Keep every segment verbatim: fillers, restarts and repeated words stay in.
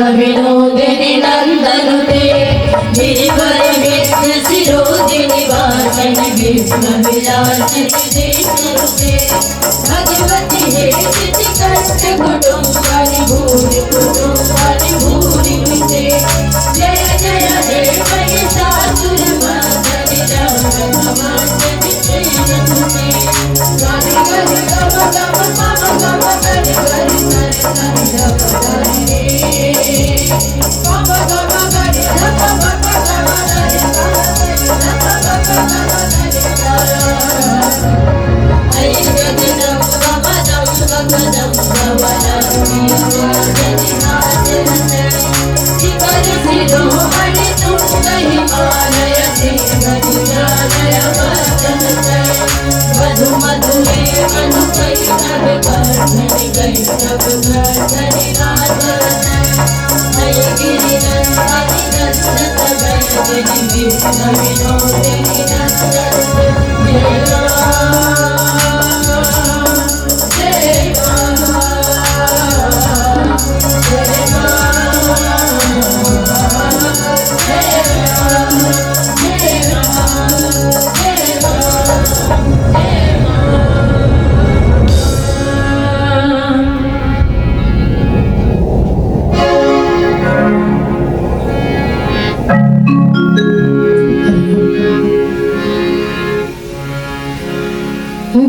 विनोदिनी नंदनुते गिरिवर विंध्य शिरोदिनि वासिनि विश्व विलासिनि देशनुते भगवति हे सिद्धिकंठ कुटुंबानि भूरि कुटुंबानि भूरि कृते। जय जय हे महिषासुर मर्दनि राक्षस मर्दनि सेनापते। गरि गरि गम गम पम गम गरि गरि सरि सरि गम गरि रे।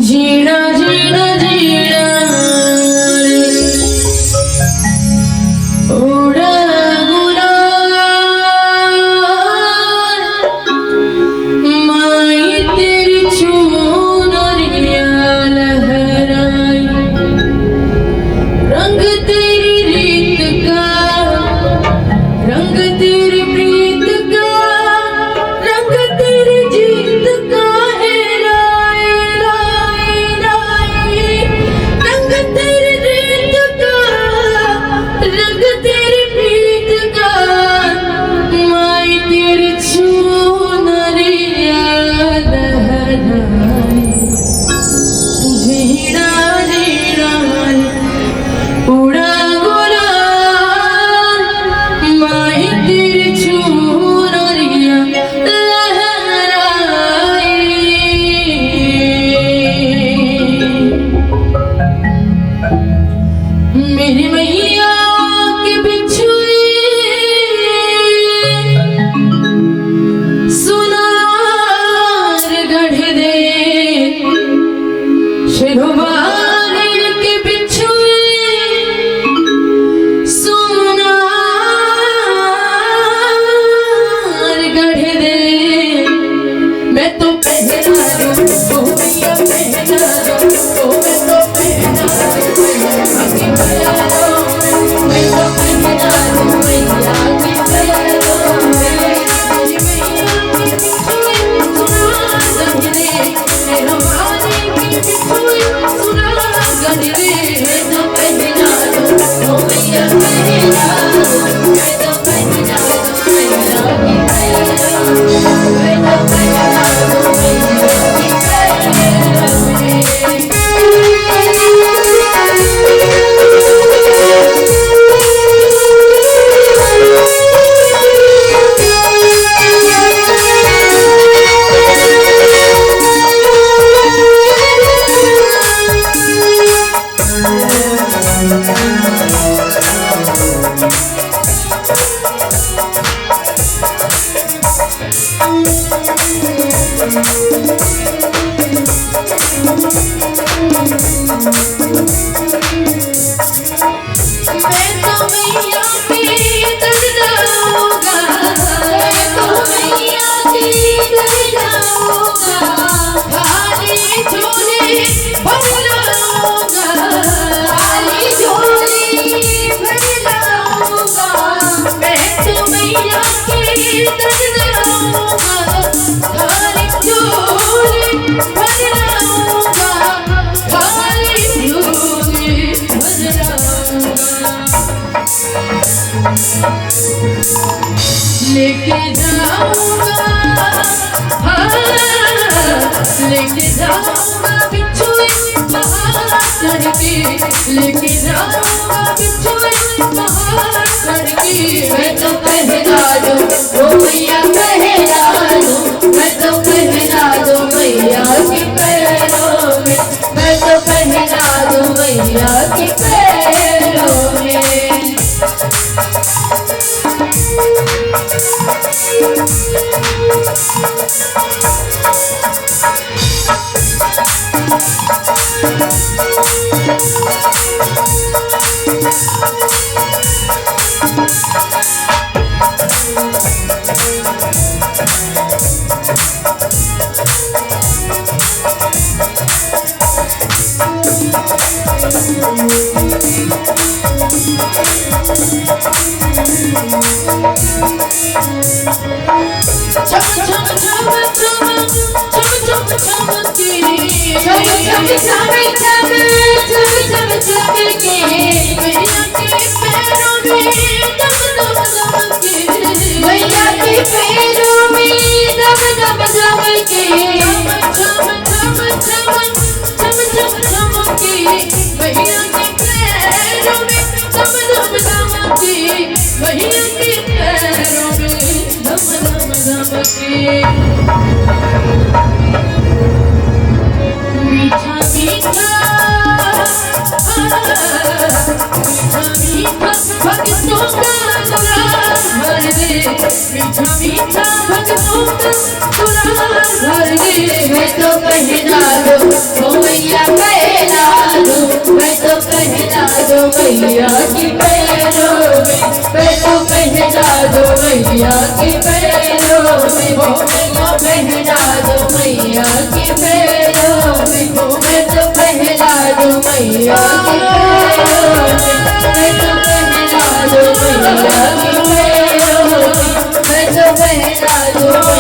जीना जीना जीना रे, उड़ा गुलाल, माई तेरी चुनरिया लहराई। रंग तेरी रीत का, रंग तेरी प्रीत का, रंग तेरी जीत का है राय, राय, राय। रंग तेरी रीत का, रंग तेरी प्रीत का, माई तेरी चुनरिया लहराए। झीड़ा झीड़ा उड़ा गुलाल, माही तेरी चुनरिया लहराए। मेरी मैया के बिछुए सुनार गढ़ दे, शेरोबार के बिछुए सुनार गढ़ दे। मैं तो पहना दूं, ओ मैया पहना दूं, ओ मैं तो पहना दूं, आके पहना दो। मैं तो पहना दूं, मैया आके पहना दो। मेरी मैया के बिछुए सुना गढ़ दे, मेरा मानी के बिछुए सुना गढ़ दे। मैं तो पहना दूं, ओ मैया पहना दूं, मैं तो पहना दूं। मैं तो मैया के दरदाऊंगा, मैं तो मैया के दरदाऊंगा, खाली झोली भर लाऊंगा, खाली झोली भर लाऊंगा। मैं तो मैया के दरदाऊंगा, खाली झोली भर लाऊंगा, खाली झोली भर लाऊंगा। लेके जाऊंगा, हाँ, लेके जाऊंगा बिच्छू पहाड़ चढ़ के, लेके जाऊंगा बिच्छू पहाड़ चढ़ के। मैं तो पहला दूं, ओ मैया पहला दूं, मैं तो पहला दूं मैया के पैरों में, मैं तो पहला दूं मैया के पैरों में। मैं तो पहला दो, ओ मैया पहला दो, मैं तो पहला दो मैया के पैरों में, मैं तो पहला दो मैया के पैरों में, ओ मैया पहला दो मैया के पैरों में, ओ मैं तो पहला दो मैया के पैरों में, मैं तो पहला दो मैया के पैरों में।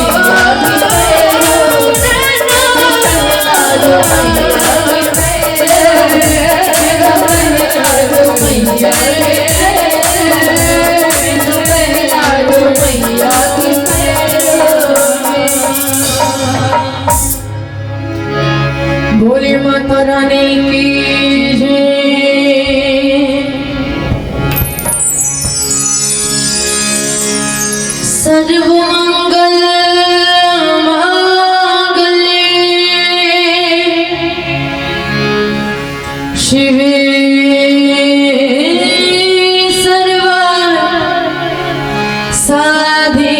भोले माता रानी की जय। सर्वमंगल मांगल्ये शिवे सर्व साधिके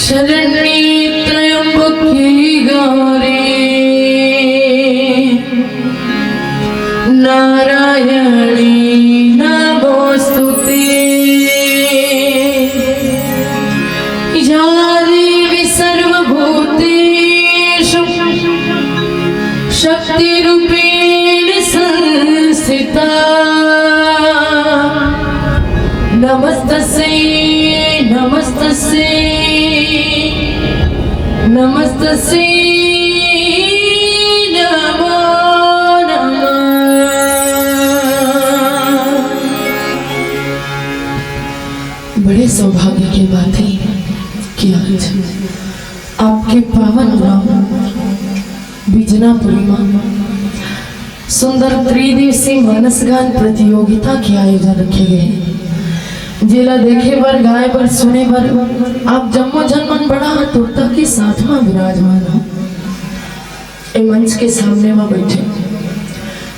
शरण्ये त्र्यंबके गौरी नारायणी नमोस्तुते। या देवी सर्वभूतेषु शक्तिरूपेण संस्थिता। नमस्तस्यै, नमस्तस्यै, नमस्तस्यै नमो नमः। बड़े सौभाग्य के बात है कि आज आपके पावन ग्राम बिजनापुरी में सुंदर त्रिदिवसीय मानस गान प्रतियोगिता के आयोजन रखे गए हे। जेला देखे बर, गाए बर, सुने बर आप जम्मो झन मन बड़ा आतुरता के साथ में विराजमान हो। ए मंच के सामने में बैठे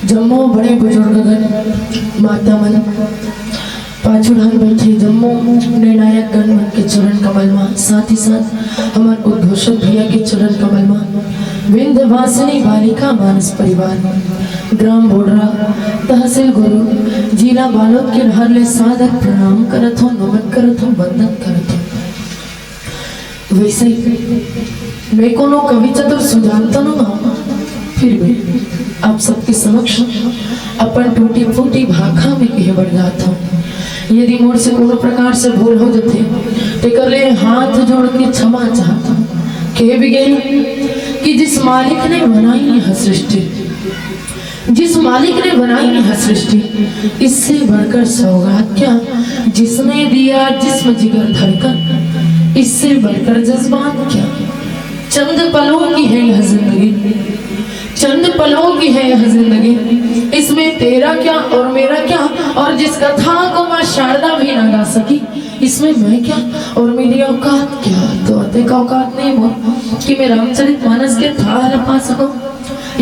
जम्मो बड़े बुजुर्गगण, माता मन, पाछू डहर बैठे जम्मो निर्णायक गण मन के चरण कमल मा, साथ ही साथ हमर उद्घोषक भैया के चरण कमल मा, विंध्यवासिनी बालिका मानस परिवार, ग्राम बोडरा, तहसील गुरू, जिला बालोद के डहर ले सादर प्रणाम करत हो, नमन करत हो, वंदन करत हो। वैसे ही मैं कोनो कवि चतुर सुजान तो नो हंव, फिर भी आप सबके समक्ष अपन टूटी फूटी भाखा में कहे बर जात हंव। यदि मोर से कोनो प्रकार से भूल हो जथे, तेकर ले हाथ जोड़ के क्षमा चाहत हंव। कहे भी गए ना कि जिस मालिक ने बनाई है सृष्टि, जिस मालिक ने बनाई है सृष्टि, इससे बढ़कर सौगात क्या? जिसने दिया जिस्म जिगर धड़कन, इससे बढ़कर जज्बात क्या? चंद पलों की है यह जिंदगी, चंद पलों की है यह जिंदगी, इसमें तेरा क्या और मेरा क्या, और जिस कथा को माँ शारदा भी ना गा सकी, इसमें मैं क्या और मेरी औकात क्या? तो अतेक औकात नहीं मोर कि मैं रामचरित मानस के थाह ला पा सकूं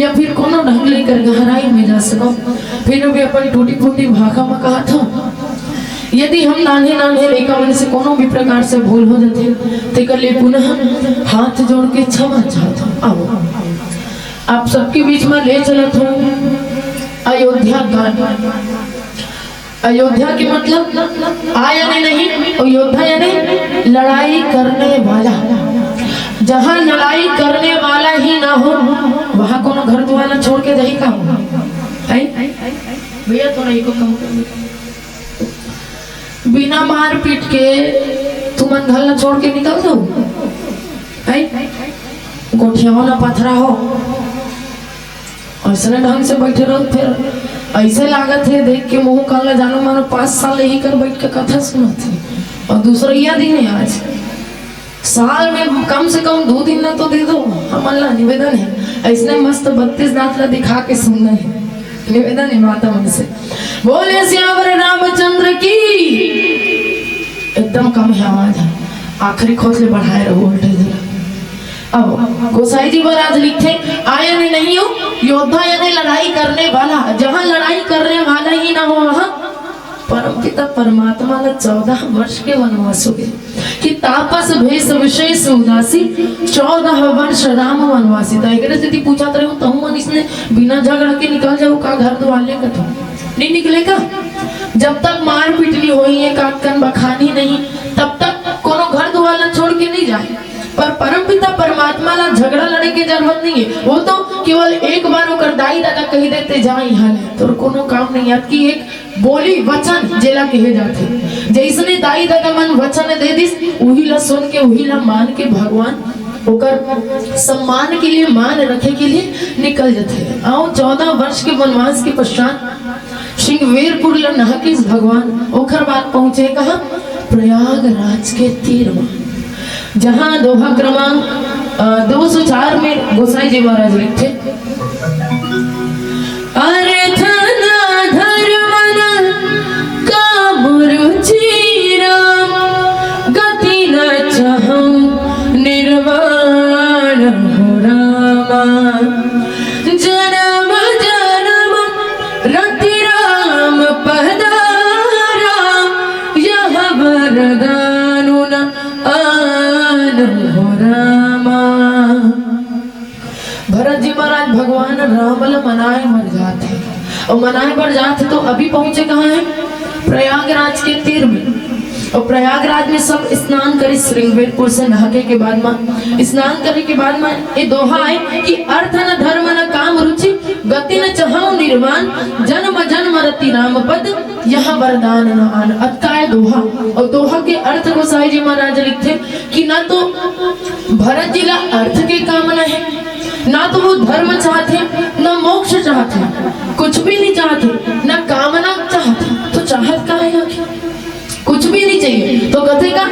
या फिर कोनो ढंग लेकर गहराई में जा सकूं। फिर भी अपन टूटी फूटी भाखा में कहा था, यदि हम नान्हे नान्हे लइका मन से कोनो भी प्रकार से भूल हो जाथे, तेकर लिए पुनः हाथ जोड़ के क्षमा चाहत हूं। आओ, आप सबके बीच में ले चलत हूं अयोध्या कांड। अयोध्या के मतलब आ यानी नहीं, और योद्धा यानी लड़ाई करने वाला। जहां लड़ाई करने वाला ही ना हो, वहां कोनो घर दुआर छोड़ के जाही का हो? हैं? भैया, थोड़ा एको कम कर दो। बिना मारपीट के तुमन घर ला छोड़ के निकल जाओ? हैं? गोठियाओ ना पथरा हो, अइसने ढंग से बैठे रहो। फिर अइसे लागत हे देख के मुंह काला, जानो मानो पांच साल यही कर बैठ के कथा सुनत हे, और दूसरा यह दिन है आज। साल में कम से कम दो दिन ना तो दे दो, हमन ला निवेदन है। अइसने मस्त बत्तीस दांत ला दिखा के सुनना है, निवेदन है माता मन से। बोले सियावर रामचंद्र की। एकदम कम है आवाज, आखिरी खोज ले बढ़ाए रहो उल्टे जरा। अब गोसाई जी महाराज लिखथे, आया ने नहीं हो, योद्धा यानी लड़ाई करने वाला, जहां लड़ाई करने वाला ही ना हो वहां। परमपिता परमात्मा ला चौदह वर्ष के वनवास हो गए कि तापस भेष विशेष उदासी, चौदह वर्ष राम वनवासी। तो एकरे सेती पूछत रहे हो, तहु मन इसने बिना झगड़ा के निकल जाओ का घर दुआर ले कथो? नहीं निकले का? जब तक मारपीट नहीं होई, एक आध कन बखानी नहीं, तब तक कोनो घर दुआर ला छोड़ के नहीं जाए। पर परमपिता परमात्मा ला झगड़ा लड़े के जरूरत नहीं है। वो तो केवल एक बार ओकर दाई ददा कही देते, "जा यहाँ ले, तोर कोनो काम नहीं।" आपकी एक बोली वचन जेला कहे जाथे, जैसने दाई ददा मन वचन दे दिस, उही ला सुन के, उही ला मान के भगवान ओकर सम्मान के लिए, मान रखे के लिए निकल जथे। आओ, चौदह वर्ष के वनवास के पश्चात श्रृंगवेरपुर ल नहकिस भगवान, ओखर बाद पहुंचे कहां? प्रयागराज के तीर म, जहां दोहा क्रमांक, अ, दो सौ चार में गोसाई जी महाराज लिखथे, "अरे धन धर्म न काम रुचि राम, गति न चाहूं निर्वाण हो रामा।" जन्म जन्म रति राम पधारा, यह वरदानु न आन हो रामा। भरत जी महाराज भगवान राम ल मनाए बर जात हे, और मनाए बर जात हे तो अभी पहुंचे कहाँ है? प्रयागराज के तीर में। और प्रयागराज में सब स्नान करिस, श्रृंगवेरपुर से नहाके के बाद में, स्नान करे के बाद में ये दोहा आए कि अर्थ न धर्म न काम रुचि, गति न चाहौ निर्वाण, जन्म जन्म रति राम पद, यह वरदान न आन। अतका ए दोहा। और दोहा के अर्थ गोसाई जी महाराज लिखथे कि ना तो भरत जी ला अर्थ के कामना है, ना तो वो धर्म चाहथे, ना मोक्ष चाहथे, कुछ भी नहीं चाहथे, ना कामना चाहथे, तो चाहत का है आखिर? कुछ भी नहीं चाहिए। तो कथे का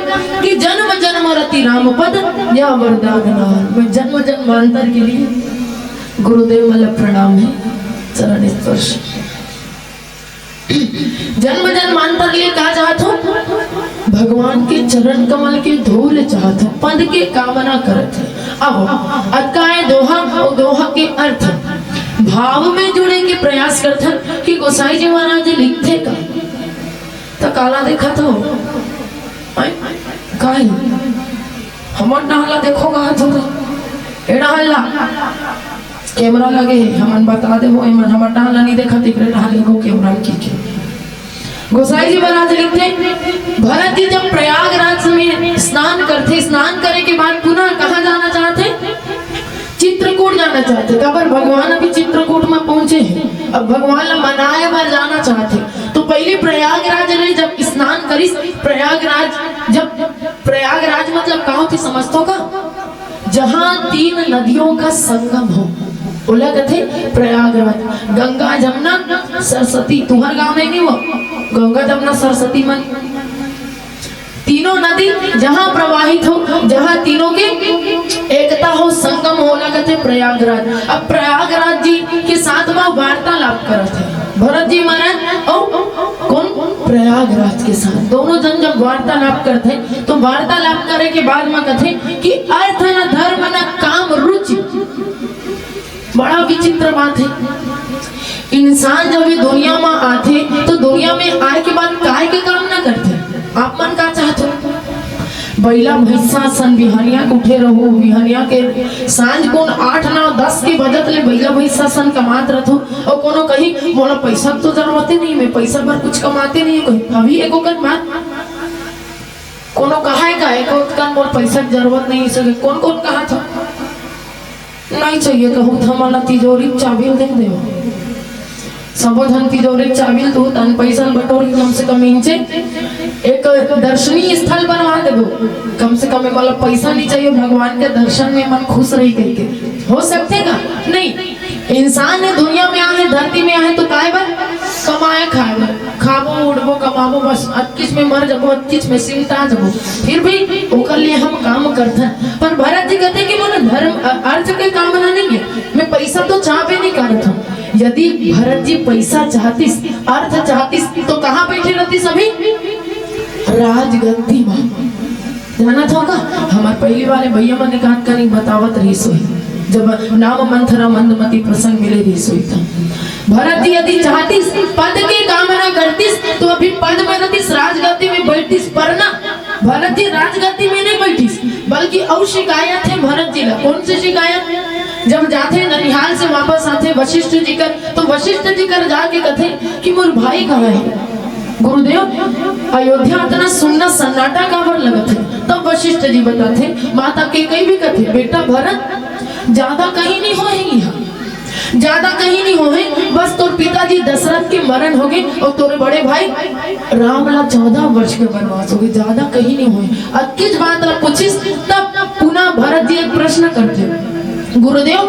कि जन्म जन्म रति राम पद, या वरदान नाम। मैं जन्म जन्मांतर के लिए गुरुदेव मतलब प्रणाम है, चरण स्पर्श। जन्म जन्मांतर लिए का चाहत हो? भगवान के चरण कमल के धूल चाहत हो, पद के कामना करत है। अब अतका ए दोहा और दोहा के अर्थ भाव में जुड़े के प्रयास करथन कि गोसाई जी महाराज जी लिखथे का, त काला देखत हो? आय? का हे? हमर डाहन ला देखो कहात हो त। ए डाहन ला। कैमरा लगे हे, हमन बता देबो, एमन हमर डाहन ला नहीं देखत, एकरे डाहन देखो कैमरा में की के। गोसाई जी महाराज लिखथे, भरत जी जब प्रयागराज में स्नान करथे, स्नान करे के बाद पुनः कहाँ जाना चाहथे? चित्रकूट जाना चाहथे। काबर? भगवान अभी चित्रकूट में पहुंचे हैं, अब भगवान ला मनाए बर जाना चाहथे। तो पहले प्रयागराज ले जब स्नान करिस, प्रयागराज जब, प्रयागराज मतलब का होथे समझथो का? जहां तीन नदियों का संगम हो, ओला कथे प्रयागराज। गंगा, जमुना, सरस्वती। तुहर गांव में नहीं हो, गंगा, जमुना, सरस्वती मन तीनों नदी जहाँ प्रवाहित हो, जहाँ तीनों के एकता हो, संगम हो, ओला कथे प्रयागराज। अब प्रयागराज जी के साथ में वार्तालाप करत हे भरत जी महाराज अउ कोन, प्रयागराज के साथ। दोनों जन जब वार्तालाप करथे तो वार्तालाप करे के बाद में कथे कि अर्थ न धर्म न काम रुचि। बड़ा विचित्र बात हे। इंसान जब ये दुनिया में आथे तो दुनिया में आए के बाद काय के कामना करथे? आप मन का चाहत हो? बइला भैंसा सन बिहनिया के उठे रहू, बिहनिया के सांझ कोन आठ नौ दस के बजत ले बइला भैंसा सन कमात रथो। अउ कोनो कही मोला पैसा के तो जरूरत ही नहीं, मैं पैसा बर कुछ कमाते नहीं हूँ। कही अभी एको कन बात कोनो कहा है का एको कन मोर पैसा के जरूरत नहीं सके। कोन कोन कहा था? नहीं चाहिए कहू तो हमन ला तिजोरी के चाबी ल दे देव। सबो झन तिजोरी के चाबी ल दू तन पैसा ल बटोरी कम से कम इंचे एक दर्शनीय स्थल बनवा देबो। कम से कम एमन ला पैसा नहीं चाहिए, भगवान के दर्शन में मन खुश रही कहिके। हो सकथे का? नहीं। इंसान ने दुनिया में आहे, धरती में आहे तो काय बर? कमाए खाए बर। खाबो उड़बो कमाबो बस अतकिच में मर जबो, अतकिच में सिमटा जबो। फिर भी ओकर लिए हम काम करथन। पर भरत जी कहते कि मोला धर्म अ- अर्थ के कामना नहीं है, मैं पैसा तो चाहबे नहीं करत हूँ। यदि भरत जी पैसा चाहतिस, अर्थ चाहतिस तो कहाँ बैठे रहतिस अभी? राजगद्दी में। जानत हो का? हमार पहली वाले भैया मन एकाध कनी बतावत रहिस होही, जब नाम मंथरा मंदमती प्रसंग मिले रहिस होही त। भरत जी यदि चाहतिस, पद के कामना करतिस, तो अभी पद में रहतिस, राजगद्दी में बैठतिस, पर ना, भरत जी राजगद्दी में नहीं बैठिस, बल्कि अउ शिकायत है भरत जी ला। कौन सी शिकायत? जब जाथे ननिहाल से वापस आथे वशिष्ठ जी कर, तो वशिष्ठ जी कर जाके कथे कि मोर भाई कहाँ है? गुरुदेव, अयोध्या इतना सुन्ना सन्नाटा काबर लगत है? तब वशिष्ठ जी बताथे, माता कैकेयी भी कथे, बेटा भरत, ज्यादा कहीं नहीं होही इहाँ, ज्यादा कहीं नहीं होही, बस तोर पिताजी दशरथ के मरण होगे अउ तोरे बड़े भाई राम ला चौदह वर्ष के वनवास होगे, ज्यादा कहीं नहीं होही। अतकिच बात ला पूछिस, तब पुनः भरत जी एक प्रश्न करथे, गुरुदेव,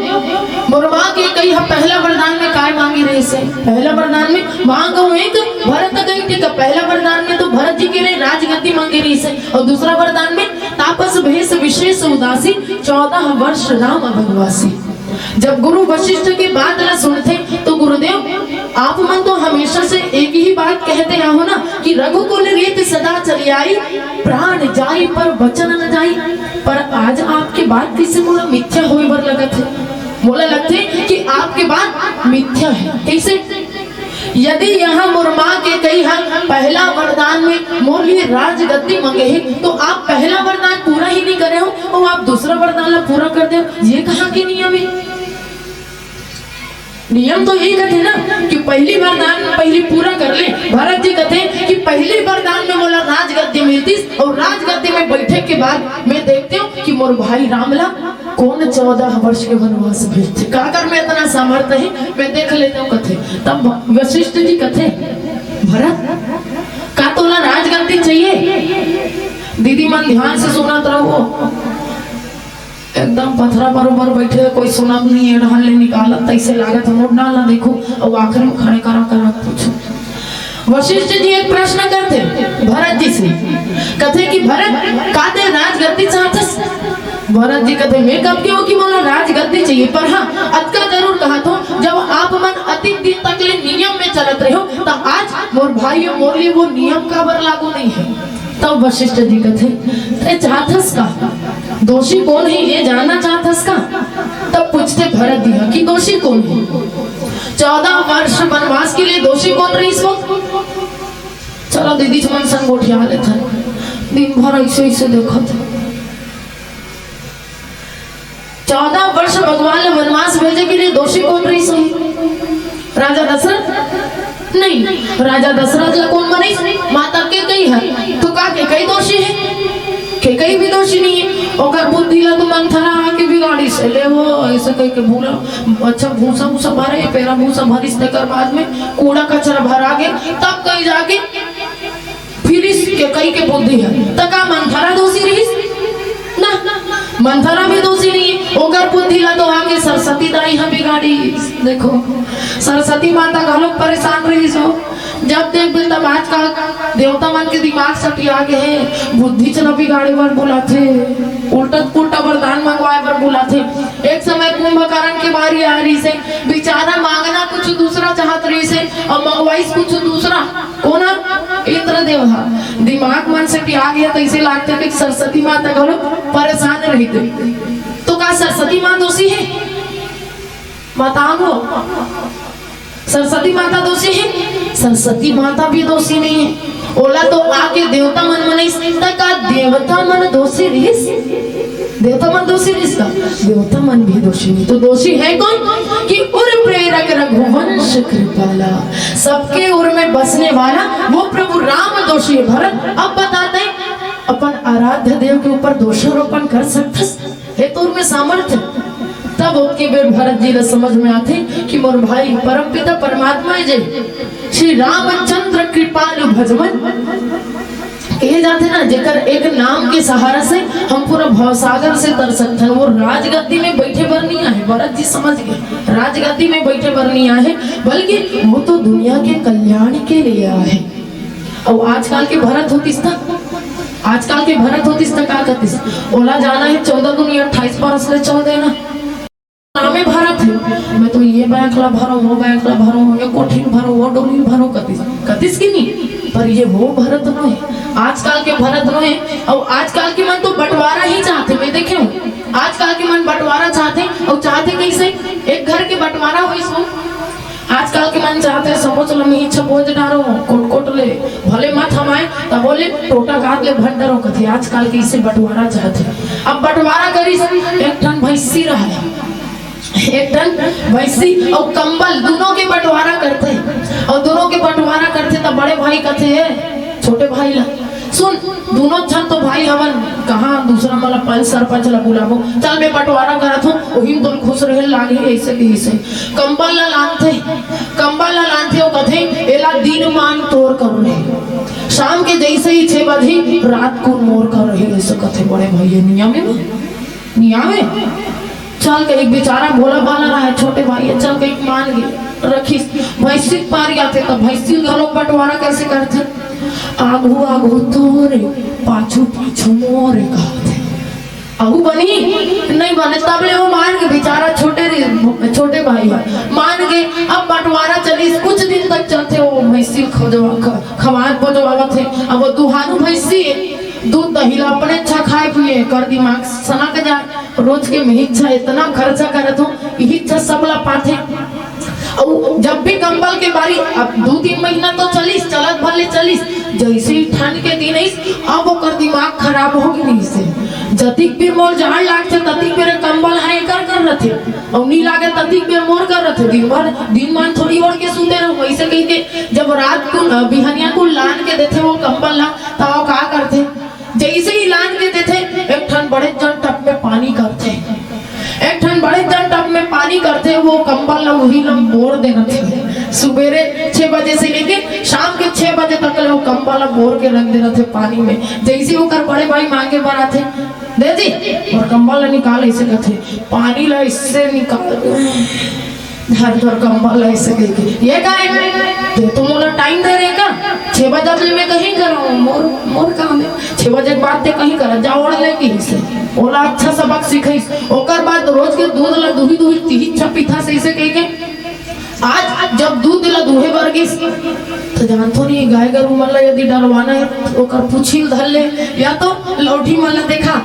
मोर माँ कैकेयी ह पहला वरदान में काय मांगे रहिस हे? पहला वरदान में मांग हूँ एक, भरत गई ठीक है। पहला वरदान में तो भरत जी के लिए राजगद्दी मांगे रहिस हे, अउ दूसरा वरदान में तापस भेष विशेष उदासी, चौदह वर्ष राम वनवासी। जब गुरु वशिष्ठ के बात ला सुनथे तो गुरुदेव, आप मन तो हमेशा से एक ही बात कहते आहो ना कि रघुकुल रीत सदा चली आई, प्राण जाई पर वचन न जाई। पर आज आपके बात कइसे मोला मिथ्या होय बर लगत हे? मोला लगथे कि आपके बात मिथ्या है। कइसे? यदि यहाँ मोर माँ कैकेयी ह पहला वरदान में मोर लिए राजगद्दी मांगे हे, तो आप पहला वरदान पूरा ही नहीं करे हो अउ आप दूसरा वरदान ला पूरा कर दे हो, ये कहाँ के नियम है? नियम तो यही कहते ना कि पहली वरदान पहली पूरा कर ले। भरत जी कहते कि पहली वरदान में मोला राजगद्दी मिलतिस अउ राजगद्दी में बैठे के बाद मैं देखते हूँ कि मोर भाई राम ला कोन चौदह वर्ष के वनवास भेजथे, काकर में इतना सामर्थ्य है, मैं देख लेता हूँ कथे। तब वशिष्ठ जी कथे, भरत, का तोला राजगद्दी चाहिए? दीदी मन ध्यान से सुनत रहो, एकदम पथरा बरोबर बैठे, कोई सुनत नहीं है, डहन ले निकालत तैसे लागत है, मोर डाल ना देखो, और आखिर में खड़े करा करा पूछो। वशिष्ठ जी एक प्रश्न करथे भरत जी से, कथे कि भरत, का ते राजगद्दी चाहथस? भरत जी कथे, मैं कब केहों कि मोला राजगद्दी चाहिए, पर हाँ, अतका जरूर कहत हों, जब आप मन अतिक दिन तक ले नियम में चलत रहे हो, त आज मोर भाई मोर लिए वो नियम काबर लागू नहीं है? तब वशिष्ठ जी कथे, ते चाहथस का? दोषी कौन है, ये जानना चाहथस का? तब पूछथे भरत जी कि दोषी कौन है? चौदह वर्ष वनवास के लिए दोषी कौन रहिस वो? चलो दीदी मन संग गोठिया लेथन, दिन भर ऐसे ऐसे देखत। चौदह वर्ष भगवान ला वनवास भेजे के लिए दोषी कौन रहिस होही? राजा दशरथ? नहीं। राजा दशरथ ला कौन बनाइस? माता कैकेयी ह। तो का कैकेयी दोषी है? कैकेयी भी दोषी नहीं है। ओकर बुद्धि ला तो मंथरा आके बिगाड़िस, ले वो ऐसे कह के भूला, अच्छा भूसा भूसा भरे, पेरा भूसा भरिस, तेकर बाद में कूड़ा कचरा भरा गे, तब कहीं जाके फिर इस कैकेयी के बुद्धि है, त का मंथरा दोषी रहिस? ना, मंथरा भी दोषी नहीं है। ओकर बुद्धि ला तो आके सरस्वती दाई ह बिगाड़ी। देखो, सरस्वती माता घलो परेशान रहिस हो, जब देख अब आजकल देवता मन के दिमाग सटिया गे हे, बुद्धि चला बिगाड़े बर बुलाथे, उल्टा पुल्टा वरदान मंगवाए बर बुलाथे। एक समय कुंभकर्ण के बारी आए रहिसे, बेचारा मांगना कुछ दूसरा चाहत रहिसे अउ मंगवाइस कुछ दूसरा। कोन ह? इंद्रदेव ह। दिमाग मन सटिया गे हे, तइसे लागथे कि सरस्वती माता घलो परेशान रहिथे। तो का सरस्वती माँ दोषी हे? बताओ, सरस्वती माता दोषी हे? सरस्वती माता भी दोषी नहीं है। ओला तो आके देवता मन मनाइस, त का देवता मन दोषी रहिस? देवता मन दोषी रहिस का? देवता मन भी दोषी नहीं। तो दोषी है कौन? कि उर प्रेरक रघुवंश कृपाला, सबके उर में बसने वाला वो प्रभु राम दोषी है। भरत, अब बताते हैं, अपन आराध्य देव के ऊपर दोषारोपण कर सकथस? हे तोर में सामर्थ्य। तब ओतके बेर भरत जी ला समझ में आथे कि मोर भाई परमपिता परमात्मा हे जे, श्री रामचंद्र कृपालु भजवन। कहे जाथे ना, जेकर एक नाम के सहारा से हम पूरा भवसागर से तर सकथन, वो राजगद्दी में बैठे बर नहीं आए। भरत जी समझ गए, राजगद्दी में बैठे बर नहीं आए, बल्कि वो तो दुनिया के कल्याण के लिए आए। अउ आजकल के भरत होतिस त, आजकल के भरत होतिस त का कतिस? ओला जाना है चौदह दूनी अट्ठाईस बरस ले चल देना। नामे भरत है, मैं तो ये बैंक ला भरो, वो बैंक ला भरो, ये कोठिन भरो, वो डोलिन भरो कतिस, कतिस कि नहीं? पर ये वो भरत नो है, आजकल के भरत नो है। अउ आजकल के मन तो बंटवारा ही चाहते, मैं देखे हूँ, आजकल के मन बंटवारा चाहते। अउ चाहते कैसे? एक घर के बंटवारा होइस हो, आजकल के मन चाहते समोच ल मिही छपोच डारो, कोट कोट ले, भले मत हमाए, तब बोले टोटा काट ले भंडारो कथे। आजकल के इसे बंटवारा चाहते। अब बंटवारा करिस, एक ठन भैंसी रहे, एक ठन भैंसी अउ कंबल, दोनों के बंटवारा करथे। अउ दोनों के बंटवारा करथे त बड़े भाई कथे, "हे छोटे भाई ला, सुन, दोनों झन तो भाई हवन, कहाँ दूसरा मन ला पंच सरपंच ला बुलाबो, चल मैं बंटवारा करत हूँ, ओही में तोर खुश रहे लाग ही ऐसे कहिसे।" कंबल ला लानथे, कंबल ला लानथे, वो कथे, "एला दिन मान तोर कर रहे, शाम के जैसे ही छह बजे रात को मोर कर रहे," ऐसे कथे बड़े भाई, नियम है ना? नहीं आवे। चल के एक बेचारा भोला भाला रहा है, छोटे भाई है, चल के एक मान गे, रखिस। भैंसी के पारी आथे त भैंसी घलो बंटवारा कैसे करथे? आगू आगू तोरे, पाछू पाछू मोरे कहथे। अहू बनी? नहीं बने। तब ले वो मान के बेचारा छोटे रे, छोटे भाई है, मान के अब बंटवारा चलिस, कुछ दिन तक चलथे। वो भैंसी खोजवा ख-, खवात बोजवावत है। अब वो दुहारू भैंसी है, दूध दही ला अपने अच्छा खाए पिए, कर दिमाग सनक जाए। रोज के मैं इच्छा इतना खर्चा करत हूँ, यही इच्छा सब ला पाथे। अउ जब भी कंबल के बारी, अब दू तीन महीना तो चलिस, चलत भर ले चलिस, जैसे ही ठंड के दिन आइस, अब ओकर दिमाग खराब हो गइस। जतिक बेर मोर जाड़ लागथे, ततिक बेर कंबल हा एकर कर रथे, अउ नी लागे ततिक बेर मोर कर रथे। दिन भर, दिन मान थोड़ी ओढ़ के सूते रहूं, वैसे कहिके जब रात को, अ, बिहनिया को लान के देथे वो कंबल ला, त वो का करथे? जैसे ही लान के देथे, एक ठन बड़े जन टब में पानी करथे, एक ठन बड़े जन टब में पानी करथे, वो कंबल ला उही ला मोर देना थे। सुबेरे छह बजे से लेके शाम के छह बजे तक ले वो कंबल ला मोर के रख देना थे पानी में। जैसे ओकर बड़े भाई मांगे बर आथे, "दे जी, और कंबल ला निकाल," ऐसे कथे, पानी ला इससे निकाल, धर धर कंबल ऐसे कहिके, "ये का है? ते तो मोला टाइम दे रहे का? छह बजे ले मैं कहीं कर रहा हूँ, मोर, मोर काम है। छह बजे के बाद ते कहीं कर, जा ओढ़ ले," कहिसे। ओला अच्छा सबक सिखाइस। ओकर बाद रोज के दूध ला दुही दुही तिही छपिथा से ऐसे कहिके, आज जब दूध ला दुहे बर गिस, तो जानथो नहीं, गाय गरु मन ला यदि डरवाना है, तो ओकर पूछी ल धर ले, या तो लौठी मन ला देखा।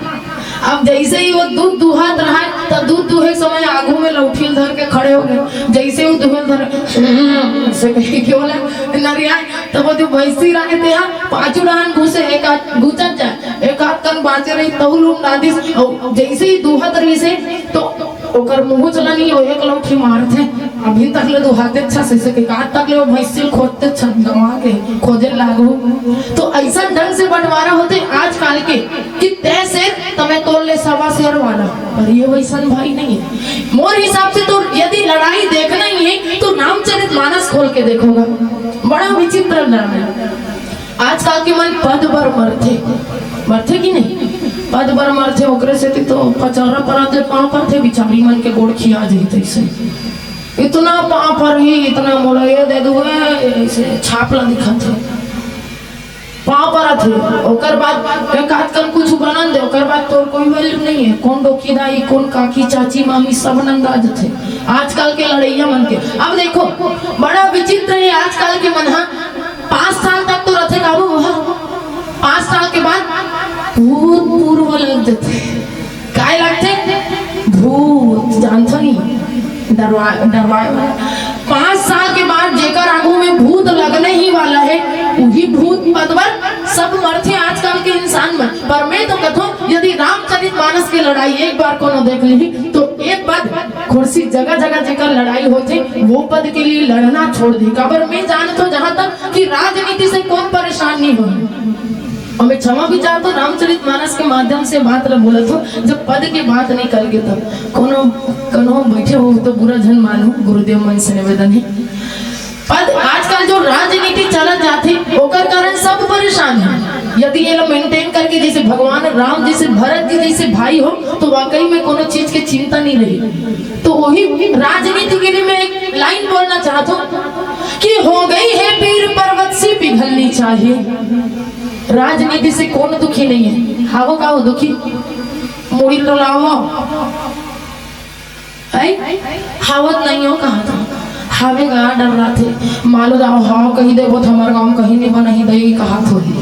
अब जैसे ही वो दूध दुहात रहा, तो दूध दुहे समय आगू में लौठी ल धर के खड़े हो गए। जैसे वो दुहे ल धर, "हम्म," से कही के बोला, नरिया, तो वो जो भैंसी रहे थे, हाँ, पाछू डहान घुसे, एक आध घुचत जाए, एक आध कन बाँचे रही, तहु लोग ना दिस। और जैसे ही दुहत रही से, तो ओकर मुँह चला नहीं, वो एक लौठी मारथे। अभी तक ले दुहाते अच्छा से, से के आज तक ले वो भैंसी खोजते अच्छा गवा के खोजे लागू। तो ऐसा ढंग से बंटवारा होते आजकल के कि तय शेर त मैं तोर ले सवा शेर वाला, पर ये वैसन भाई नहीं है। मोर हिसाब से तो यदि लड़ाई देखना ही है तो रामचरित मानस खोल के देखोगा, बड़ा विचित्र लड़ाई। आजकल के मन पद बर मरथे, मरथे कि नहीं? पद बर मरथे, ओकरे सेती तो पचौरा परात ले पाँव परथे, बिचारी मन के गोड़ खिया जही तैसे। इतना पाँव परही, इतना मोला ये दे दू, ऐसे छाप ला दिखत है। पाँव परत हे, ओकर बाद एक आध कन कुछ बनन दे, ओकर बाद तोर कोई वैल्यू नहीं है। कौन डोकी दाई, कौन काकी, चाची, मामी, सब नंदा जथे आजकल के लड़ैया मन के। अब देखो, बड़ा विचित्र है आजकल के मन हा। पाँच साल तक तो रथे काबू वह, पाँच साल के बाद भूत पूर्व लग जथे। काय लगथे? भूत, जानथो नहीं, डरवा, डरवाए वाला। पाँच साल के बाद जेकर आगू में भूत लगने ही वाला है, वही भूत पद पर सब मरथे आजकल के इंसान मन। पर मैं तो कथों, यदि रामचरित मानस के लड़ाई एक बार कोनो देख ली, तो एक बार खुर्सी जगह जगह जेकर लड़ाई होथे, वो पद के लिए लड़ना छोड़ दी। काबर मैं जानथों जहां तक कि राजनीति से कौन परेशान नहीं हो। और मैं क्षमा भी चाहता हूँ, रामचरित मानस के माध्यम से बात ल बोलत हूँ, जब पद के बात नहीं करके तब कोनो, कोनो बैठे हो तो बुरा झन मानू, गुरुदेव मन से निवेदन है। पद, आजकल जो राजनीति चलत जाथे, ओकर कारण सब परेशान है। यदि ये लोग मेंटेन करके, जैसे भगवान राम जैसे, भरत जी जैसे भाई हो, तो वाकई में कोनो चीज के चिंता नहीं रही। तो वही राजनीति के लिए मैं एक लाइन बोलना चाहता हूँ कि हो गई है पीर पर्वत सी पिघलनी चाहिए। राजनीति से कौन दुखी नहीं है? हावो का हो दुखी? मुड़ी तो लावो। हैं? हावत नहीं हो कहा था। हावे गा डर रहा थे। मालो जाओ हाव कही देबो तो हमारे गांव कहीं नहीं बना ही दई कहा थो ही।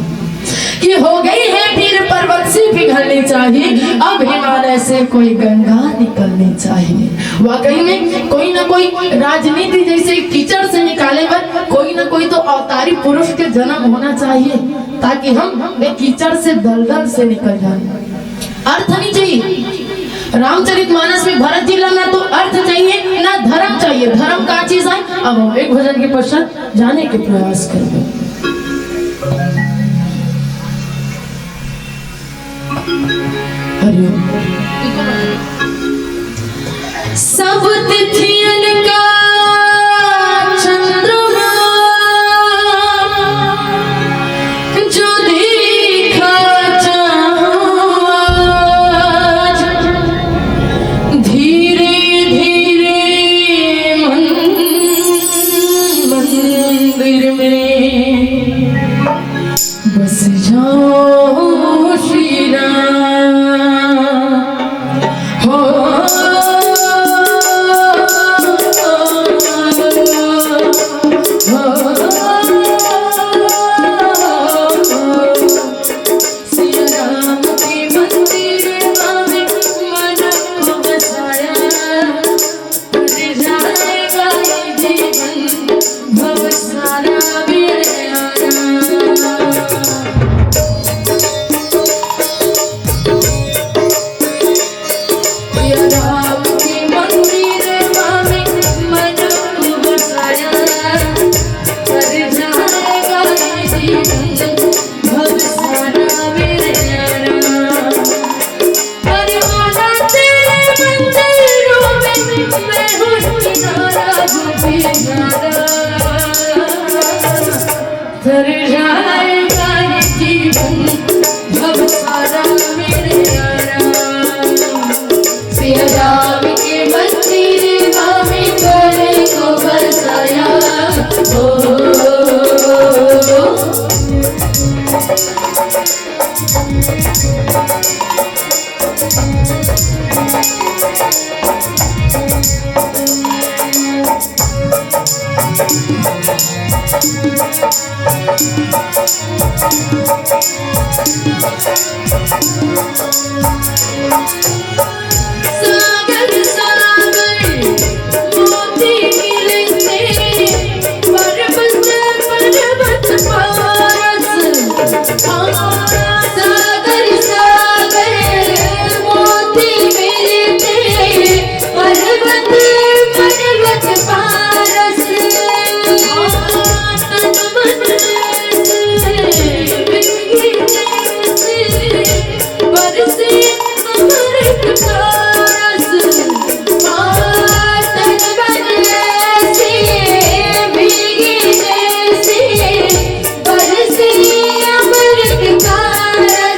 कि हो गई है पीर पर्वत सी पिघलनी चाहिए, अब हिमालय से कोई गंगा निकलनी चाहिए। वाकई में कोई ना कोई राजनीति जैसे कीचड़ से निकाले बर कोई ना कोई तो अवतारी पुरुष के जन्म होना चाहिए, ताकि हम ये कीचड़ से, दलदल से निकल जाए। अर्थ नहीं चाहिए। रामचरित मानस में भरत जी ला ना तो अर्थ चाहिए, ना धर्म चाहिए। धर्म का चीज है? अब हम एक भजन के पश्चात जाने के प्रयास करबो। हरिओम। सब तिथियन का चंद्रमा जो देखा चाहूं आज, धीरे धीरे मन मंदिर में बस जाओ श्री राम। हो, हो, सिया राम के मंदिर में मन को बसाया। भर जाएगा ये जीवन भव सारा मेरे यारा। या राम के मंदिर में मन को बसाया। भर जाएगा ये जीवन भव सारा मेरे यारा। अरे वाला तेरे मंदिरों में मैं हूँ किनारा, हूँ किनारा। तर जाएगा ये जीवन भव सारा मेरे यारा। सिया राम के मंदिर में तेरे को बसाया। ओ, सागर सागर मोती मिलते पर्वत पर्वत पारस। सागर सागर मोती मिलते पर्वत पर्वत पारस। तन मन से बरसे अमृत का रस।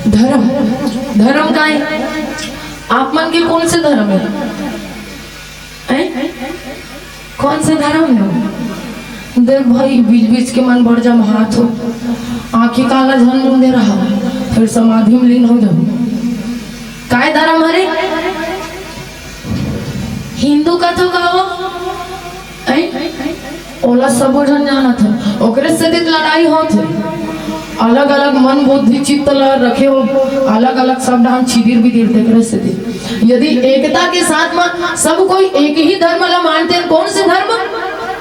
धर्म, धर्म काय? आप मन के कौन से धर्म है? हैं? कौन से धर्म है? देख भाई, बीच बीच के मन बड़ जमहात हो, आँखी काला झन मुंदे रहा, फिर समाधि में लीन हो जाओ। काय धर्म हरे? हिंदू कथो का हो? हैं? ओला सबो झन जानत हे, ओकरे सेती लड़ाई होत हे। अलग-अलग मन, बुद्धि, चित्त ला रखे हो, अलग-अलग सब डाहन छिदिर बिदिर तेकरे सेती। यदि एकता के साथ में सब कोई एक ही धर्म ला मानते हैं, कौन से धर्म?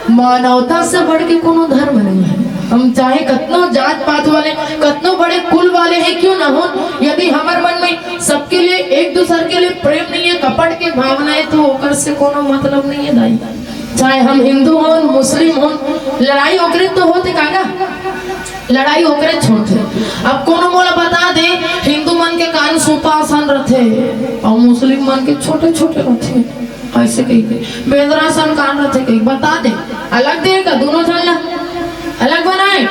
मानवता से बढ़ के कोनो धर्म नहीं है। हम चाहे कतनो जात पात वाले, कतनो बड़े कुल वाले हैं क्यों ना हो, यदि हमर मन में सबके लिए, एक दूसर के लिए प्रेम नहीं है, कपट के भावना है, तो ओकर से कोनो मतलब नहीं है दाई। चाहे हम हिंदू होन, मुस्लिम होन, लड़ाई ओकरे तो होथे काका, लड़ाई ओकरे होथे। अब कोनो मोला बता दे, हिंदू मन के कान सूपा असन रथे और मुस्लिम मन के छोटे छोटे रथे, ऐसे कही के बेंदरा सन कान रथे, कही बता दे, अलग दे का दोनों झन ला अलग बनाए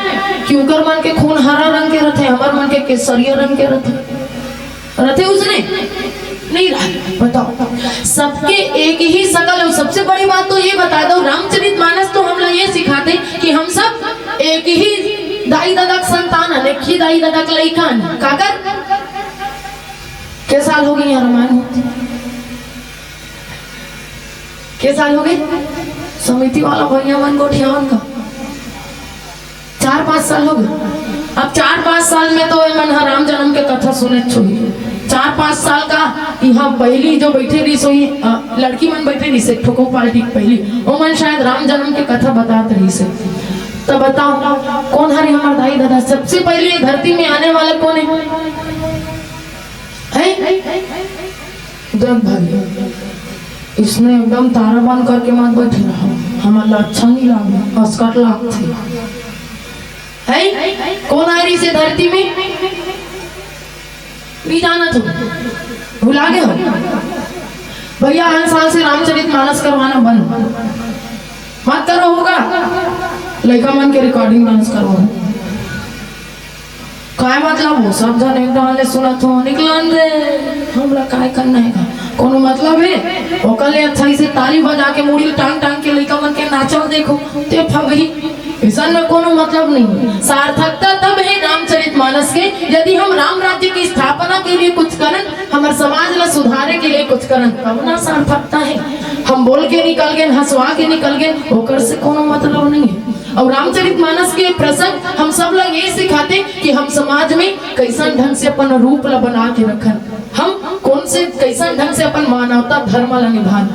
कि उकर मन के खून हरा रंग के रथे, हमर मन के केसरिया रंग के रथे। रथे उसने? नहीं रहा। बताओ, सबके एक ही शकल हो। सबसे बड़ी बात तो ये बता दो, रामचरित मानस तो हमला ये सिखाथे कि हम सब एक ही दाई ददा के संतान हन, एक ही दाई ददा के लइका हन। काकर? के साल हो गए यहाँ रामायण होते? के साल हो गए? समिति वाला भैया मन गोठियावन का चार पाँच साल हो गए। अब चार पाँच साल में तो एमन ह राम जन्म के कथा सुने होही। चार पाँच साल का यहाँ पहली जो बैठे रहिस होही, अ, लड़की मन बैठे रहिस, एक ठो को पार्टी के पहली, ओमन शायद राम जन्म के कथा बतात रहिस हे। तो बताओ, कौन हरे हमार दाई ददा? सबसे पहले ये धरती में आने वाला कौन है? हैं? देख भाई, इसने एकदम तारा बंद करके मत बैठे रहो, हमला अच्छा नहीं लागे, असकट लागथे। हैं? कौन आए रहिस हे धरती में? नहीं जानत हो, भुला गए हो? भैया, आन साल से रामचरित मानस करवाना बंद मत करो, होगा लइका मन के recording dance करवाओ। काय मतलब हो? सब झन एक डाहर ले सुनत हो, निकलन दे, हमला काय करना हे का? कोनो मतलब हे? ओकर ले अच्छा इसे ताली बजा के, मुड़ी टांग टांग के लइका मन के नाचव देखो, ते फगही। अइसन में कोनो मतलब नहीं। सार्थकता तब हे रामचरित मानस के, यदि हम राम राज्य की स्थापना के लिए कुछ करन, हमर समाज ला सुधारे के लिए कुछ करन, तब ना सार्थकता हे। हम बोल के निकल गेन, हंसवा के निकल गेन, ओकर से कोनो मतलब नहीं हे। अउ रामचरित मानस के प्रसंग हम सब ला ये सिखाथे कि हम समाज में कइसन ढंग से अपन रूप ला बना के रखन, हम कोन से, कइसन ढंग से अपन मानवता धर्म ला निभान।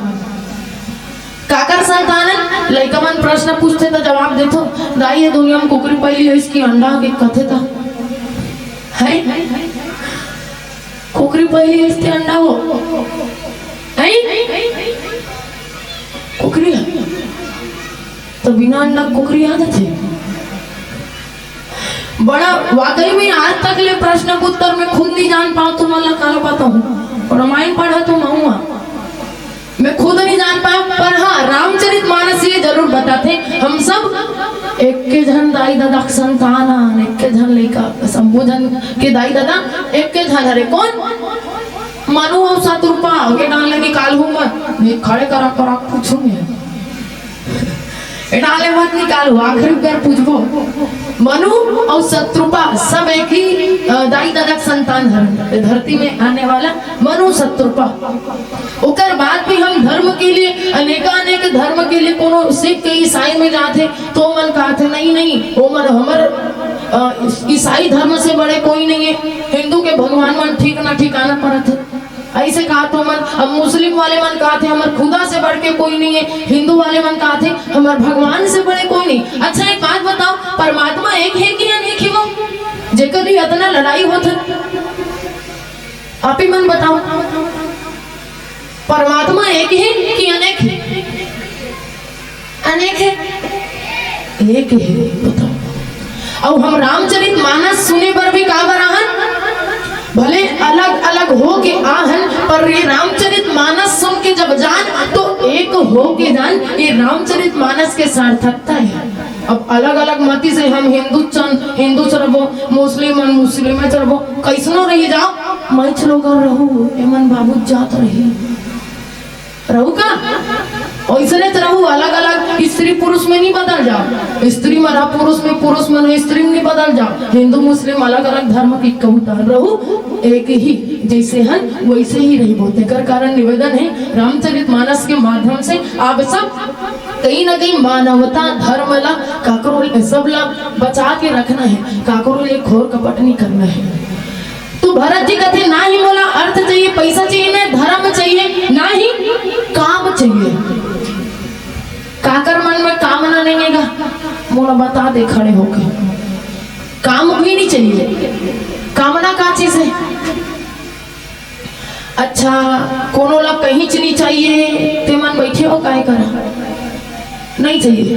काकर संतान हे? लइका मन प्रश्न पूछथे त जवाब देथो, दाई, ये दुनिया में कुकरी पहिली होइस कि अंडा के कथे त? हे? कुकरी पहिली होइस कि अंडा हो? हे? कुकरी हे। त बिना अंडा कुकरी आ जाथे? बड़ा वाकई में आज तक ले प्रश्न के उत्तर मैं खुद नहीं जान पाव, तुमन ला काला बताहूँ। रामायण पढ़ा तो मैं हुआ, मैं खुद नहीं जान पाव। पर हाँ, रामचरित मानस ये जरूर बताथे, हम सब एक के झन दाई ददा के संतान हन, एक के झन लइका, शंभु झन के दाई ददा एक के झन हरे। कोन? मनु अउ शत्रुपा। ये डाल ले निकाल हूँ मैं, ये खड़े करा करा पूछूंगी। ए डाले मत निकालू, आखिरी बार पूछबो। मनु अउ शत्रुपा सब एक ही, अ, दाई ददा के संतान हरन। ए धरती में आने वाला मनु शत्रुपा। ओकर बाद भी हम धर्म के लिए, अनेकानेक धर्म के लिए, कोनो सिख, ईसाई में जाथे, तो मन कहथे, "नहीं, नहीं, वो मन हमर, अ, ईस-, ईसाई धर्म से बड़े कोई नहीं है।" हिंदू के भगवान मन ठीक ना ठिकाना परत हे। अइसे कहत हो मन। अब मुस्लिम वाले मन कहथे, "हमर खुदा से बढ़ के कोई नहीं है।" हिंदू वाले मन कहथे, "हमर भगवान से बड़े कोई नहीं।" अच्छा, एक बात बताओ, परमात्मा एक है कि अनेक है वो? जेकर भी इतना लड़ाई होत है, आप ही मन बताओ, परमात्मा एक है कि अनेक है? अनेक है, एक है, बताओ। अउ हम रामचरित मानस सुने बर भी काबर आहन? भले अलग-अलग हो के आहन, पर ये रामचरित मानस सुन के जब जान, तो एक हो के जान, ये रामचरित मानस के सार्थकता है। अब अलग-अलग मती से हम हिंदू चन-, हिंदू चरबो, मुस्लिम मन मुस्लिम चरबो, कइसनो रही जाओ, मैं चलो घर रहू, एमन बाबू जात रही। रहू का? ओइसने त रहू, अलग-अलग स्त्री पुरुष में नहीं बदल जाओ, स्त्री मन ह पुरुष में, पुरुष मन ह स्त्री में नहीं बदल जाओ, हिंदू मुस्लिम अलग-अलग धर्म के कहू त रहू, एक ही जइसे हन वइसे ही रहिबो। तेकर कारण निवेदन है, रामचरित मानस के माध्यम से आप सब कहीं ना कहीं मानवता धर्म ला, काकरो सब ला बचा के रखना है, काकरो ले घोर कपट नहीं करना है। तो भरत जी कहते, "ना ही मोला अर्थ चाहिए, पैसा चाहिए, ना धर्म चाहिए, ना ही काम चाहिए।" काकर मन में कामना नहीं है गा? मोला बता दे खड़े होके। काम भी नहीं चाहिए। कामना का चीज है? अच्छा, कोनो ला कहीं चीज नहीं चाहिए, ते मन बैठे हो काय करा? नहीं चाहिए,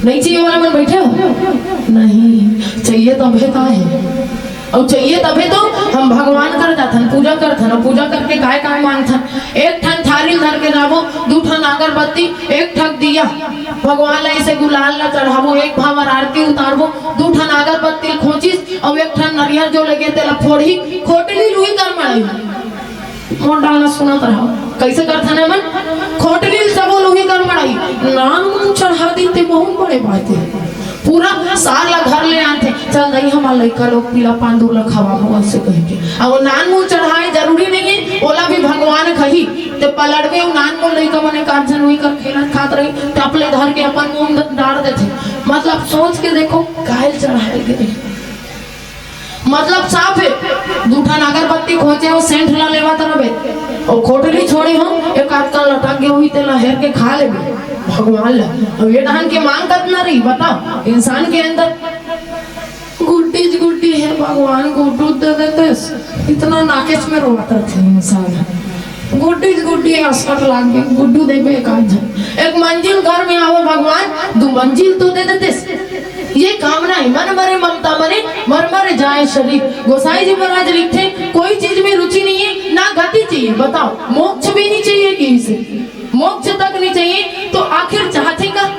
नहीं चाहिए वाला मन बैठे हो? नहीं चाहिए तभे तो है। अउ चाहिए तभे तो हम भगवान कर जाथन, पूजा करथन, अउ पूजा करके काय काय मांगथन? एक ठन थारी धर के जाबो, दू ठन अगरबत्ती, एक ठक दिया, भगवान ला ऐसे गुलाल ला चढ़ाबो, एक भांवर आरती उतारबो, दू ठन अगरबत्ती खोंचिस, अउ एक ठन नरियर जो लगे तेला फोड़ही, खोटली लुही कर मड़ाही। मोर डाल ला सुनत रहो, कइसे करथन हमन? खोटली ल सबो लुही कर मड़ाही, नान मुन चढ़ा दिन ते बहुत बड़े बात है। पूरा सार ला घर ले आथे, चल दई हमार लइका लोग पीला पांदूर ला खवाबो, अइसे कहिके। अब वो नान मुन चढ़ाए जरूरी नहीं है, ओला भी भगवान कही। ते पलड़वे अउ नान मुन लइका मन एकाध झन उही कर खेलत खात रही, टप ले धर के अपन मुंह डार देथे। मतलब सोच के देखो, कायल चढ़ाए गे रही। मतलब साफ है, दू ठन अगरबत्ती खोंचे हो, सेंट ला लेवत रहे, अउ खोटली छोड़े हो, एक आजकल लटक गए हुई, तेला हेर के खा लेबे भगवान ला। अब ये ढंग के मांग कतना रही, बताओ, इंसान के अंदर गुड्डी ज गुड्डी है, भगवान गुड्डू दे देते, इतना नाकेच में रोवत रहिथे इंसान। गुड्डी ज गुड्डी है, असकट लाग गए, गुड्डू देबे एक आध झन। एक मंजिल घर में आवो भगवान, दू मंजिल तो दे देते। ये कामना है, मन मरे ममता मरे, मर मर जाए शरीर। गोसाई जी महाराज लिखते, कोई चीज में रुचि नहीं है, ना गति चाहिए। बताओ, मोक्ष भी नहीं चाहिए किसी से, मोक्ष तक नहीं चाहिए, तो आखिर चाहते का?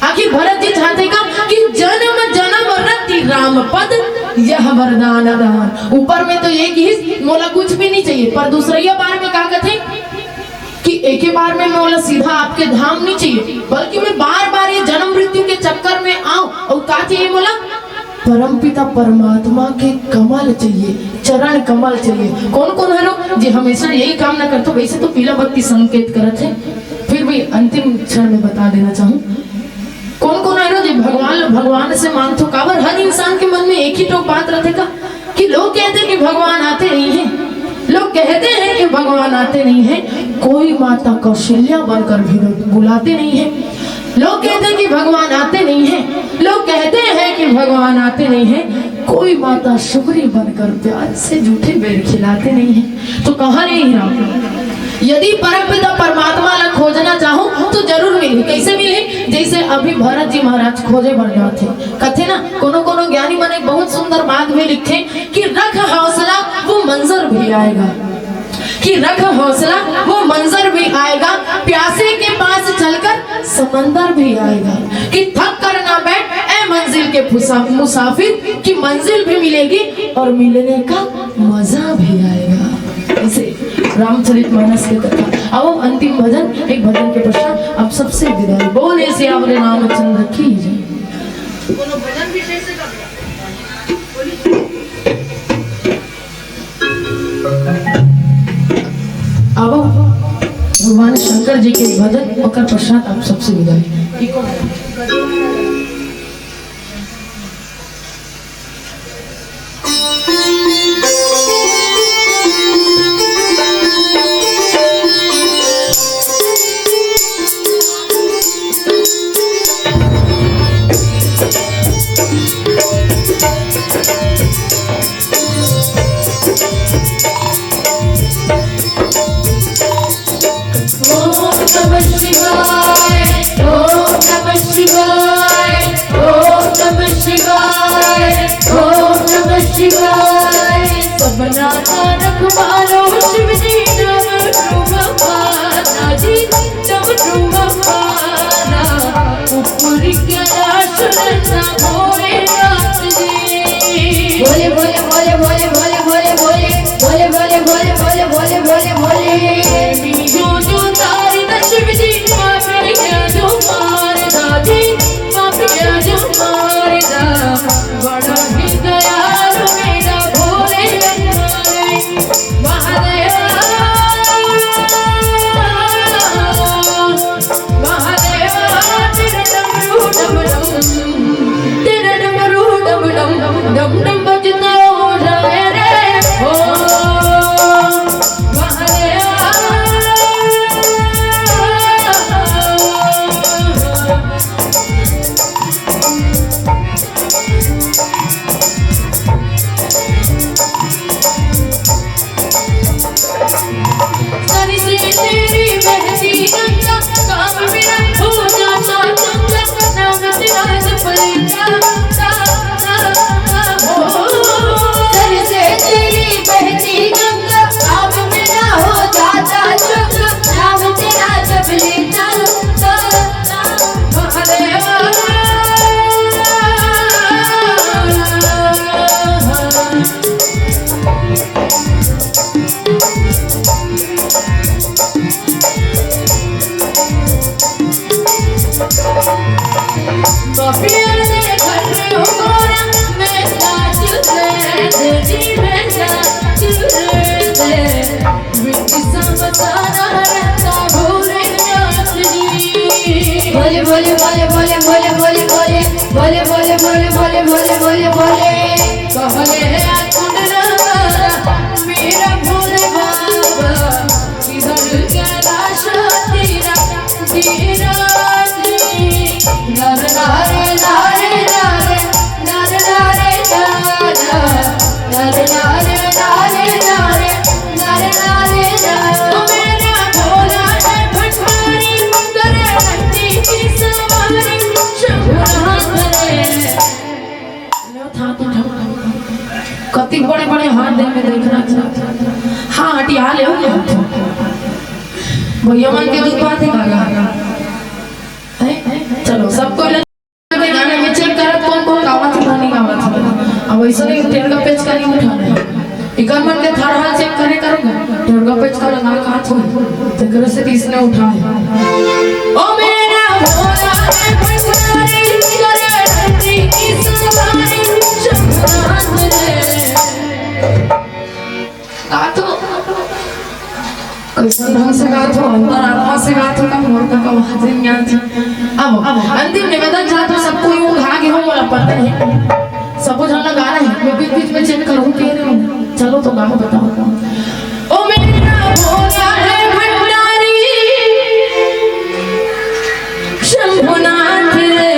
आखिर भरत जी चाहते का कि जन्म जन्म रति राम पद यह वरदान दान। ऊपर में तो ये किहिस, "मोला कुछ भी नहीं चाहिए," पर दूसरइया बार में का कथे कि एके बार में मोला सीधा आपके धाम नहीं चाहिए, बल्कि मैं बार बार ये जन्म मृत्यु के चक्कर में आऊं। और का चाहिए मोला? परमपिता परमात्मा के कमल चाहिए, चरण कमल चाहिए। कौन कौन हरो जे हमेशा यही कामना करथो? वैसे तो पीला बत्ती संकेत करत हे, फिर भी अंतिम क्षण में बता देना चाहूँ, कौन कौन हरो जे भगवान, भगवान से मांगथो? काबर हर इंसान के मन में एक ही ठो बात रथे का कि लोग कहते हैं कि भगवान आते नहीं है, लोग कहते हैं कि भगवान आते नहीं है, कोई माता कौशल्या बनकर भी बुलाते नहीं है। लोग कहते हैं कि भगवान आते नहीं है, लोग कहते हैं कि भगवान आते नहीं है, कोई माता सुगरी बनकर प्यार से जूठे बेर खिलाते नहीं है। तो कहा रे हीरा, यदि परमपिता परमात्मा ला खोजना चाहो तो जरूर मिली। कैसे मिली? जैसे अभी भरत जी महाराज खोजे बर जात हे, कथे ना, कोनो कोनो ज्ञानी मन एक बहुत सुंदर बात भी लिखे कि रख हौसला, वो मंजर भी आएगा, कि रख हौसला, वो मंजर भी आएगा, प्यासे के पास चलकर समंदर भी आएगा, कि थक कर ना बैठ ए मंजिल के फुसा-, मुसाफिर, कि मंजिल भी मिलेगी और मिलने का मजा भी आएगा। ऐसे रामचरित मानस के कथा। अब अंतिम भजन, एक भजन के पश्चात आप सबसे विदा। बोले सियावर रामचंद्र की जय। अब भगवान शंकर जी के भजन, ओकर पश्चात आप सबसे विदा। ओम नमः शिवाय, ओम नमः शिवाय, ओम नमः शिवाय, ओम नमः शिवाय। सबना का रखवालो शिव जी, डमरू वाला जी, डमरू वाला। ऊपर कैलाश रहना भोलेनाथ जी। बोले, बोले, बोले, बोले। जो, जो तारी दा शिव जी, पापिया जो मार दा जी, पापिया जो मार दा। बड़ा ही दयालु मेरा भोले महादेव। महादेवा, तेरा डमरू डम डम, तेरा डमरू डम डम, डम डम बजता हो जाए रे। ओ महादेवा। सर से तेरी बहती गंगा, काम मेरा हो जाता चंगा, नाम तेरा जप लेता। सर से तेरी बहती गंगा, काम मेरा हो जाता चंगा, नाम तेरा जप लेता। महादेवा। बोले, बोले, बोले। कहले है कुंडला मेरा भोले बाबा, किधर कैलाश तेरा, तेरा जी। नर नारे, नारे, नारे, नर नारे, नारा, नर नारे, नारे, नारे, नर नारे, नारे। मेरा भोला है भंडारी, करे रंगी की सवारी, शंभुनाथ रे। कति बड़े बड़े हाथ दे में देखना। हाँ, हटिया ले, हो ले। भैया मन के भी बात है, गाना। हैं? चलो, सबको ले गाने में चेक करत, कौन कौन गावत है, नहीं गावत है। अब ऐसा नहीं का लगा कहा था, तेकरे से तीस ने उठाए। ओ मेरा भोला है भंडारी, करे धरती की सवारी, शंभुनाथ रे। गा तो, कैसन ढंग से गा तो, अंतरात्मा से गा तो, का मोर का आवाज नहीं आती। अब, अब अंतिम निवेदन चाहत हूँ, सबको यूं गा के हो, मोला पता है, सबो झन ला गाना है, मैं बीच बीच में चेंज करूँ, कह रही हूँ, चलो तो गाओ, बताओ। ओ मेरा भोला है भंडारी, शंभुनाथ रे।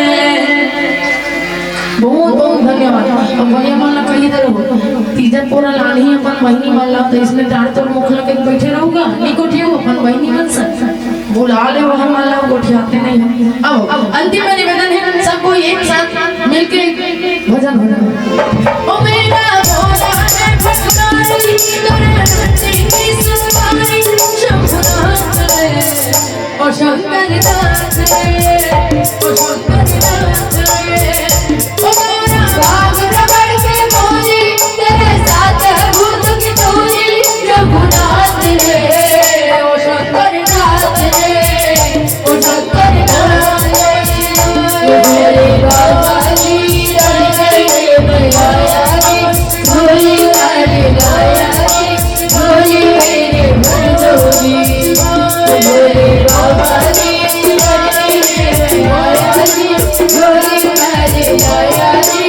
बहुत बहुत धन्यवाद। अब भैया मन ला कही दे रहो, तीजा पोरा लानही अपन बहिनी मन ला, तो इसमें तार तोर मुख लगे बैठे रहूगा, नहीं गोठियो अपन बहिनी मन से बुला ले, वह मन ला गोठियाते नहीं है। अब अंतिम में निवेदन है, सबको एक साथ मिलके भजन हो। ओ मेरा भोला है भंडारी, करे धरती की सवारी, शंभुनाथ रे, ओ शंकर नाथ रे, ओ शंकर नाथ रे। ओ गौरा भाग रगड़ के बोली, तेरे साथ है भूत की टोली, रघुनाथ रे, ओ शंकर नाथ रे, ओ शंकर नाथ रे। ओ भोले बाबा जी, रण में आया जी, भोले वाले आया जी, भोले मेरे भंडोरी, भोले बाबा जी, रण में आया जी, भोले वाले आया जी,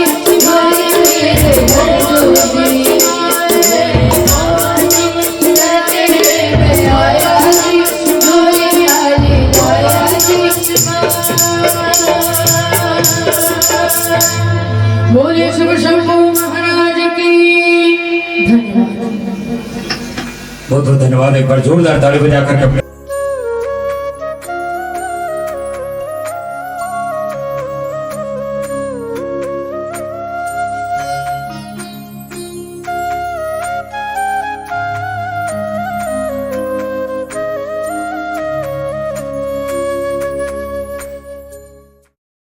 भोले मेरे भंडोरी। बोलिए शिव शंभू महाराज की। धन्यवाद। बहुत बहुत धन्यवाद। एक बार जोरदार ताली बजाकर के अपने